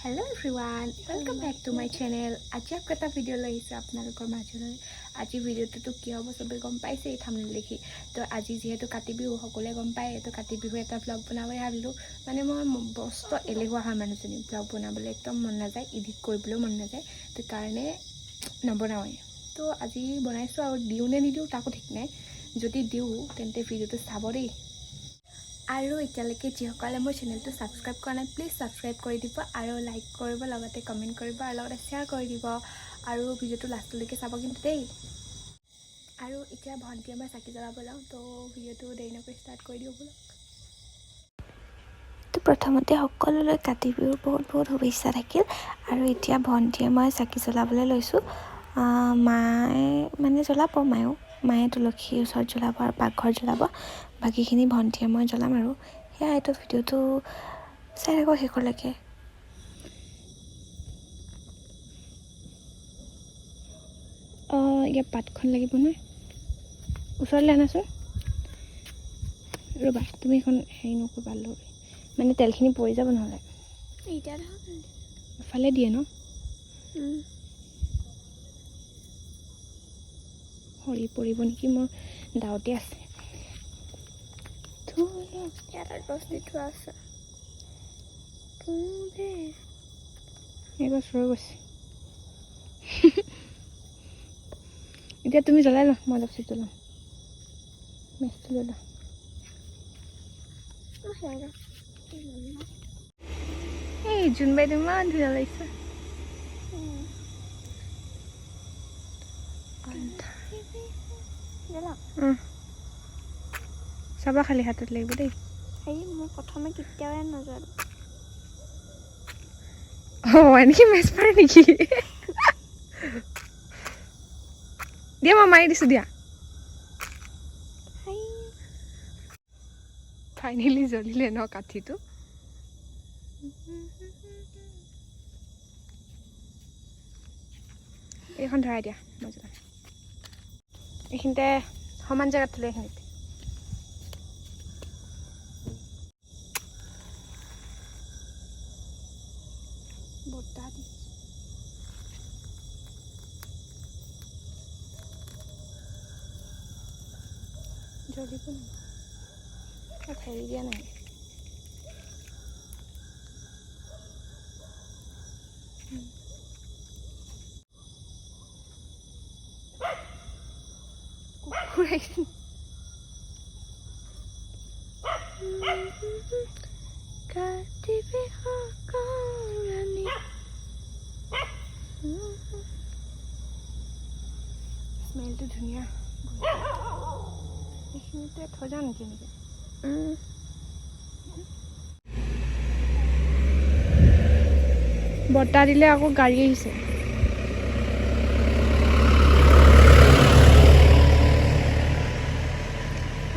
Hello everyone, welcome back to my channel. আজি আকৌ এটা ভিডিঅ' লৈ আহিছোঁ আপোনালোকৰ মাজলৈ। আজি ভিডিঅ'টোতো কি হ'ব চবেই গম পাইছেই থাম্বনেইল দেখি। তো আজি যিহেতু কাতি বিহু, সকলোৱে গম পায়, তো কাতি বিহু এটা ভ্লগ বনাবলৈ ভাবিলোঁ। মানে মই বস্ত এলেহুৱা হয় মানুহজনী, ভ্লগ বনাবলৈ একদম মন নাযায়, এডিট কৰিবলৈও মন নাযায়, তো কাৰণে নবনাওঁৱেই। তো আজি বনাইছোঁ আৰু দিওঁ নে নিদিওঁ তাকো ঠিক নাই। যদি দিওঁ তেন্তে ভিডিঅ'টো চাব দেই। আৰু এতিয়ালৈকে যিসকলে মোৰ চেনেলটো ছাবস্ক্ৰাইব কৰা নাই, প্লিজ ছাবস্ক্ৰাইব কৰি দিব আৰু লাইক কৰিব, লগতে কমেণ্ট কৰিব আৰু লগতে শ্বেয়াৰ কৰি দিব আৰু ভিডিঅ'টো লাষ্টলৈকে চাব কিন্তু দেই। আৰু এতিয়া ভণ্টিয়ে মই চাকি জ্বলাব যাওঁ, তো ভিডিঅ'টো দেৰি নকৰি ষ্টাৰ্ট কৰি দিওঁ ব'লক। তো প্ৰথমতে সকলোলৈ কাতি বিহুৰ বহুত বহুত শুভেচ্ছা থাকিল। আৰু এতিয়া ভণ্টিয়ে মই চাকি জ্বলাবলৈ লৈছোঁ। মায়ে মানে জ্বলাব, মায়ে তুলসীৰ ওচৰত জ্বলাব আৰু পাকঘৰত জ্বলাব, বাকীখিনি ভণ্টিয়ে মই জ্বলাম। আৰু সেয়া এইটো ভিডিঅ'টো চাই থাকক শেষলৈকে। অঁ, ইয়াৰ পাতখন লাগিব নহয়, ওচৰলৈ আনাচোন। ৰ'বা, তুমি এখন হেৰি নকৰিবা, লৈ মানে তেলখিনি পৰি যাব নহ'লে। এতিয়া। এফালে দিয়ে ন, সৰি পৰিব নেকি মোৰ ডাউটে আছে। ইয়াত গছ দি থোৱা আছে। এই গছ ৰৈ গৈছে। এতিয়া তুমি জ্বলাই লোৱা, মই অলপ পিছত জ্বলাম। মেচটো লৈ লোৱা। এই জোনবাইটো ইমান ধুনীয়া লাগিছে। জ্বলাম। চাবা খালি, হাতত লাগিব দেই। হেৰি, মই প্ৰথমে কেতিয়াও নজ্বলো। অঁ, এনেকৈ মেচ পাৰে নেকি? দিয়া, মই মাৰি দিছোঁ দিয়া। হাই। ফাইনেলি জ্বলিলে ন কাঠিটো? এইখন ধৰাই দিয়া, মই জ্বলাম। এইখিনিতে সমান জেগাত থ'লে, এইখিনিত। বতাহ দিছে। জ্বলিব নাই, ইয়াত হেৰি দিয়া নাই। কুকুৰ আহিছে। কাতি বিহু ৰাণী। স্মেলটো ধুনীয়া। এইখিনিতে থৈ যাওঁ নেকি এনেকৈ? বতাহ দিলে আকৌ গাড়ী আহিছে।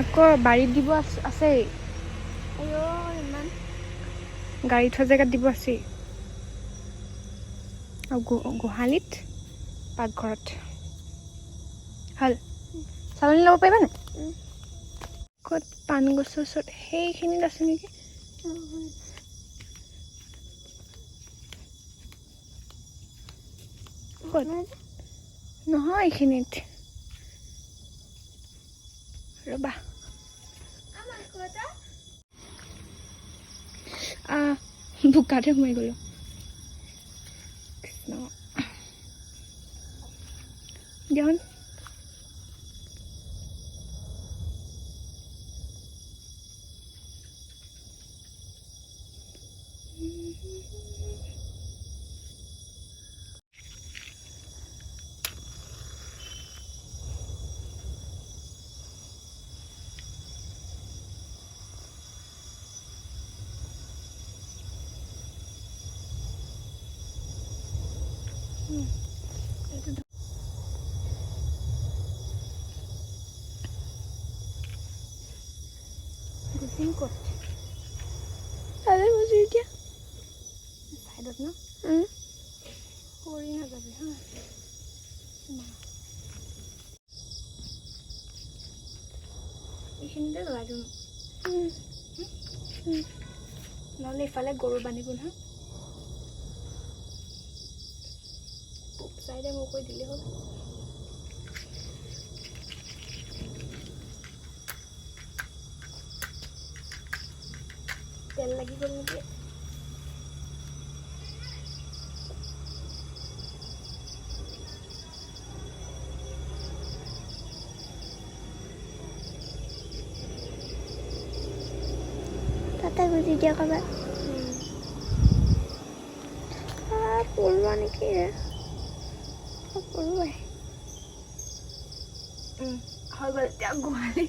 আকৌ বাৰীত দিব আছেই। আইঅ, ইমান। গাড়ী থোৱা জেগাত দিব আছেই আৰু গোহালিত, পাকঘৰত। হ'ল, চালনী ল'ব পাৰিবানে? ক'ত? পাণ গছৰ ওচৰত সেইখিনিত আছে নেকি? ক'ত? নহয়, এইখিনিত। ৰ'বা। আহ, বোকাতে সোমাই গ'লো। কৃষ্ণ। দিয়াচোন। এইটো গুচিম ক'ত? তাতে বজু এতিয়া। চাইডত ন? পৰি নাযাবি হা। মা। এইখিনিতে জ্বলাই দিওঁ। নহ'লে ইফালে গৰু বান্ধিব নহয়। চাই দে, মোক কৈ দিলেই হ'ল। তেল লাগি গ'ল নেকি? তাতে গুজি দিয়া ক'ৰবাত পৰুৱা নেকি? পৰুৱাই। হৈ গ'ল। এতিয়া গোহালি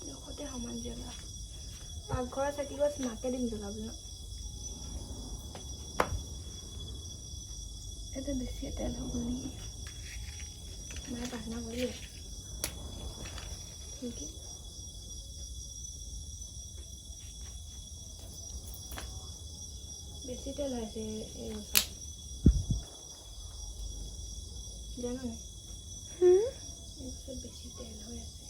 লগতে সমান জ্বলা। পাকঘৰৰ চাকি গছ মাকে দিম জ্বলাবলৈ। এটা বেছি তেল হৈ গ'ল নেকি? মায়ে প্ৰাৰ্থনা কৰিলে নেকি? বেছি তেল হৈছে এই গছত, জানো নাই? এই গছত বেছি তেল হৈ আছে।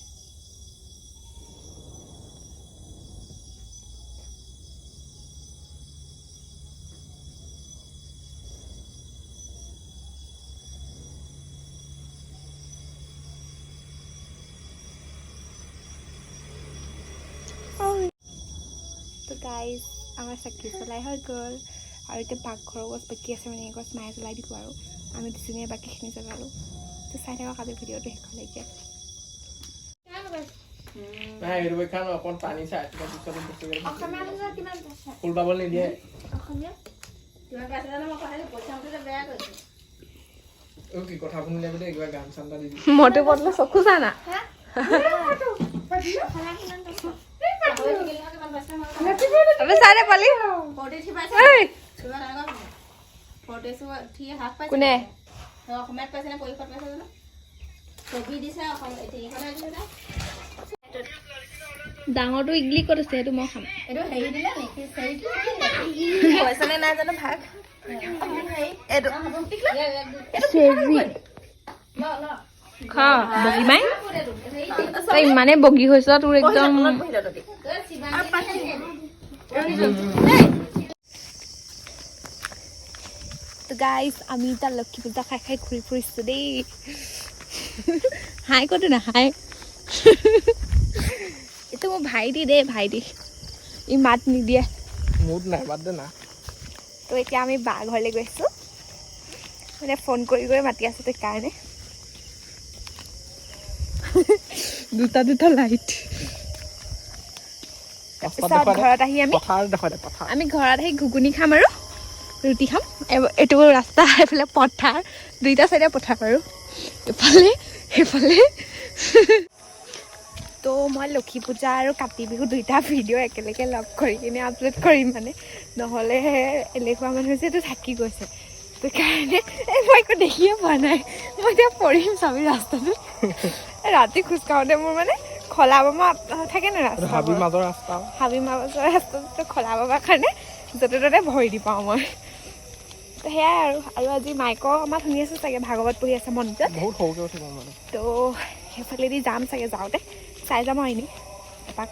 তো গাইজ, আমাৰ চাকি জ্বলাই হৈ গ'ল আৰু এতিয়া পাকঘৰৰ গছ বাকী আছে, মানে এই গছ মায়ে জ্বলাই দিব আৰু আমি দুজনীয়ে বাকীখিনি জ্বলালোঁ। তো চাই থাকক আজি ভিডিঅ'টো শেষলৈকে। নাই, এইটো পৰীক্ষা ন অকণ টানি চাই তোমাৰ পিছত বস্তুকেইটা ফুল পাবলৈ নিদিয়ে। অ, কি কথা শুনিলে বোলে কিবা গান চান এটা দি দি। মইতো বদলে চকু জানা। চাই দে পালি। কোনে? ডাঙৰটো ইডলি ক'ত আছে? সেইটো মই খাম। নাই জানো ভাগ। এইটো খা বগী মাই, তই ইমানেই বগী হৈছ, তোৰ একদম। তো গাইজ, আমি এতিয়া লক্ষী পূজা খাই খাই ঘূৰি ফুৰিছোঁ দেই। হাই ক'তো না হাই। এইটো মোৰ ভাইটি দেই, ভাইটি। ই মাত নিদিয়ে। মুড নাই, বাদ দে না। তো এতিয়া আমি বা ঘৰলৈ গৈছোঁ, মানে ফোন কৰি কৰি মাতি আছোঁ সেইকাৰণে। দুটা দুটা লাইট। ৰাস্তাত তাৰপিছত দেখুৱাই দে। ঘৰত আহি আমি পথাৰ দেখুৱাই দে, পথাৰ। আমি ঘৰত আহি ঘুগুনি খাম আৰু ৰুটি খাম। এইটো ৰাস্তা, এইফালে পথাৰ, দুইটা চাইডে পথাৰ আৰু ইফালে সেইফালে। তো মই লক্ষী পূজা আৰু কাতি বিহু দুইটা ভিডিঅ' একেলগে লগ কৰি কিনে আপলোড কৰিম, মানে নহ'লে এলেহুৱা মানুহ যে এইটো থাকি গৈছে। সেইকাৰণে এই মই একো দেখিয়ে পোৱা নাই। মই এতিয়া পৰিম চাবি ৰাস্তাটোত। এই ৰাতি খোজকাঢ়োঁতে মোৰ মানে খলা বমা থাকে ন এইটো ৰাস্তা, হাবিৰ মাজৰ ৰাস্তা। হাবি মাজৰ ৰাস্তাটোত খলা বমাৰ কাৰণে য'তে ত'তে ভৰি দি পাওঁ মই। তো সেয়াই আৰু। আৰু আজি মাইকৰ আমাৰ শুনি আছোঁ চাগে, ভাগৱত পঢ়ি আছে মন্দিৰত। বহুত সৰুকে উঠিব মানে। তো সেইফালেদি যাম চাগে, যাওঁতে চাই যাম আৰু এনেই এপাক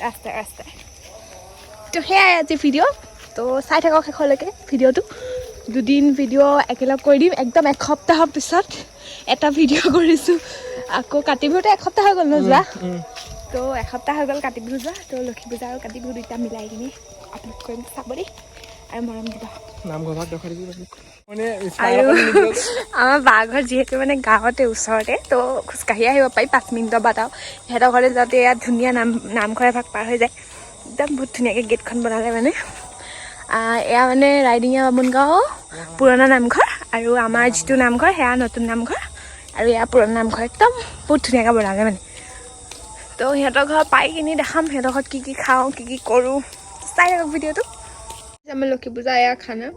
ৰাস্তাই ৰাস্তাই। তো সেয়াই আজি ভিডিঅ'। তো চাই থাকক শেষলৈকে ভিডিঅ'টো। দুদিন ভিডিঅ' একেলগ কৰি দিম। একদম এসপ্তাহৰ পিছত এটা ভিডিঅ' কৰিছোঁ। আকৌ কাতি বিহুতে এসপ্তাহ হৈ গ'ল ন যোৱা? তো এসপ্তাহ হৈ গ'ল কাতি বিহু যোৱা। তো লক্ষী পূজা আৰু কাতি বিহু দুইটা মিলাই কিনি আপলোড কৰিম, চাব দেই আৰু মৰম দিব। নামঘৰ ভাগ দেখুৱাই দিবি মানে। আৰু আমাৰ বা ঘৰ যিহেতু মানে গাঁৱতে ওচৰতে, তো খোজকাঢ়ি আহিব পাৰি 5 মিনিটৰ বাট। আৰু সিহঁতৰ ঘৰলৈ যাওঁতে ইয়াত ধুনীয়া নামঘৰ এভাগ পাৰ হৈ যায়। একদম বহুত ধুনীয়াকৈ গেটখন বনালে মানে। এয়া মানে ৰাইডিঙীয়া বামুণগাঁও পুৰণা নামঘৰ আৰু আমাৰ যিটো নামঘৰ সেয়া নতুন নামঘৰ আৰু এয়া পুৰণা নামঘৰ, একদম বহুত ধুনীয়াকৈ বনালে মানে। তো সিহঁতৰ ঘৰ পাই কিনি দেখাম, সিহঁতৰ ঘৰত কি কি খাওঁ, কি কি কৰোঁ। চাই থাকক ভিডিঅ'টো। আমাৰ লক্ষী পূজা এয়া খানা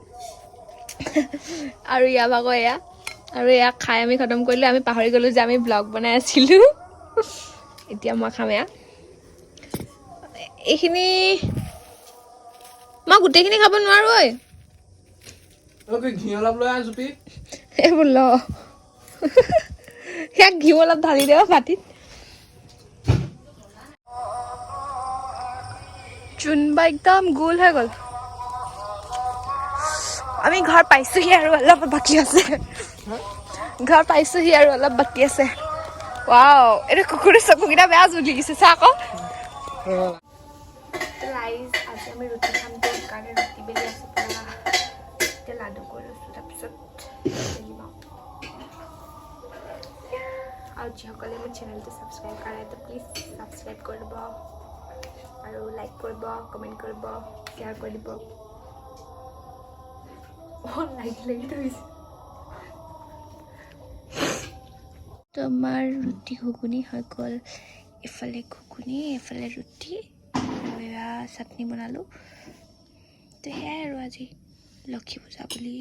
আৰু ইয়াৰ ভাগৰ এয়া আৰু এয়া খাই আমি খতম কৰিলোঁ। আমি পাহৰি গ'লোঁ যে আমি ব্লগ বনাই আছিলোঁ। এতিয়া মই খাম এয়া। এইখিনি মই গোটেইখিনি খাব নোৱাৰোঁ ঐ। ঘি অলপ লৈ আহ জুপি। এইবোৰ ল, সেয়া ঘিউ অলপ ঢালি দে বাতিত। জোনবা একদম গোল হৈ গ'ল। আমি ঘৰ পাইছোহি আৰু অলপ বাকী আছে। ঘৰ পাইছোহি আৰু অলপ বাকী আছে। ৱাও, এইটো কুকুৰৰ চকুকেইটা বেয়া জ্বলি গৈছে, চা আকৌ। ৰাইজ, আজি আমি ৰুটি খাম, তো কাৰণে ৰুটি বেলি আছোঁ পুৰা। এতিয়া লাডু কৰি লৈছোঁ, তাৰপিছত বেলিম আৰু। আৰু যিসকলে মোৰ চেনেলটো ছাবস্ক্ৰাইব কৰা নাই, তো প্লিজ ছাবস্ক্ৰাইব কৰি দিব আৰু লাইক কৰিব, কমেণ্ট কৰিব, শ্বেয়াৰ কৰি দিব। অঁ, লাগি লাগি ধৰিছে। তো আমাৰ ৰুটি ঘুগুনি হৈ গ'ল। ইফালে ঘুগুনি, এইফালে ৰুটি আৰু এয়া চাটনি বনালোঁ। তো সেয়াই আৰু আজি লক্ষী পূজা বুলি।